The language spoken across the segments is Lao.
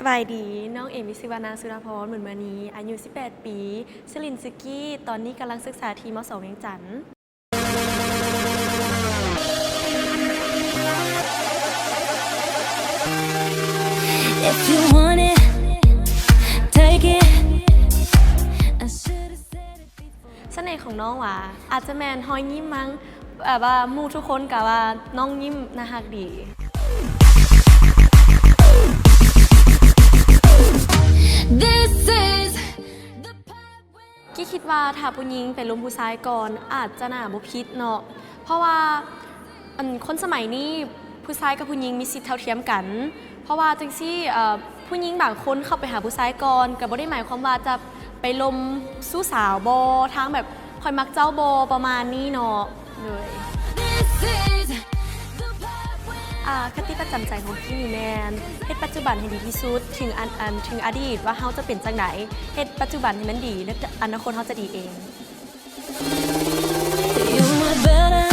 ສະບາຍດີ, ນ້ອງເອງມີຊື່ວ່ານາງສຸດາພອນ ບຸນມະນີ, ອາຍຸສິບແປດປີ, ຊື່ຫຼິ້ນຊື່ກີ້, ຕອນນີ້ກຳລັງສຶກສາທີ່ ມ.ສອງ ວຽງຈັນ. If you want it, take it. I should've said it before. ສະເໜ່ຂອງນ້ອງຫວາ ອາດຈະແມ່ນຮອຍຍິ້ມມັງ, ແບບວ່າໝູ່ທຸກຄົນກະວ່ານ້ອງຍິ້ມໜ້າຮັກດີ. This is the part where ກີ້ຄິດວ່າຖ້າຜູ້ຍິງໄປລົມຜູ້ຊາຍກ່ອນ ອາດຈະໜ້າບໍ່ຜິດເນາະ, ເພາະວ່າ ອັນ ຄົນສະໄໝນີ້ ຜູ້ຊາຍກັບຜູ້ຍິງມີສິດເທົ່າທຽມກັນ, ເພາະວ່າຈັ່ງຊີ້ ເອີ ຜູ້ຍິງບາງຄົນເຂົ້າໄປຫາຜູ້ຊາຍກ່ອນ ກໍບໍ່ໄດ້ໝາຍຄວາມວ່າຈະໄປລົມຊູ້ສາວບໍ ທາງແບບ ຂ້ອຍມັກເຈົ້າບໍ ປະມານນີ້ເນາະ. ໂດຍ This is the part where ອາ ຄະຕິປະຈຳໃຈຂອງກີ້ນີ້ແມ່ນ ເຮັດປັດຈຸບັນໃຫ້ດີທີ່ສຸດ, ເຖິງອັນ ອັນ ເຖິງອະດີດວ່າເຮົາຈະເປັນຈັ່ງໃດ, ເຮັດປັດຈຸບັນໃຫ້ມັນດີ ແລະ ອະນາຄົດເຮົາຈະດີເອງ. You were better,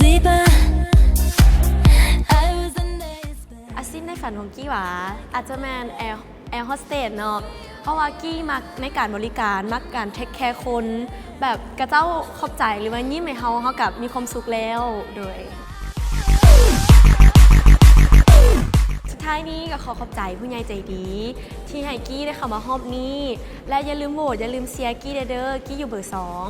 deeper. I was an ace, but ອາຊີບໃນຝັນຂອງກີ້ຫວາ ອາດຈະແມ່ນແອ ແອໂຮສເຕສເນາະ, ເພາະວ່າກີ້ມັກໃນການບໍລິການ, ມັກການເທກແຄຄົນ, ແບບຂະເຈົ້າຂອບໃຈ ຫຼືວ່າຍິ້ມໃຫ້ເຮົາ, ເຮົາກໍມີຄວາມສຸກແລ້ວ. ໂດຍ ສຸດທ້າຍນີ້ກໍຂໍຂອບໃຈຜູ້ໃຫຍ່ໃຈດີ ທີ່ໃຫ້ກີ້ໄດ້ເຂົ້າມາຮອບນີ້ ແລະ ຢ່າລືມໂຫວດ, ຢ່າລືມເຊຍກີ້ແດ່ເດີ, ກີ້ຢູ່ເບີສອງ.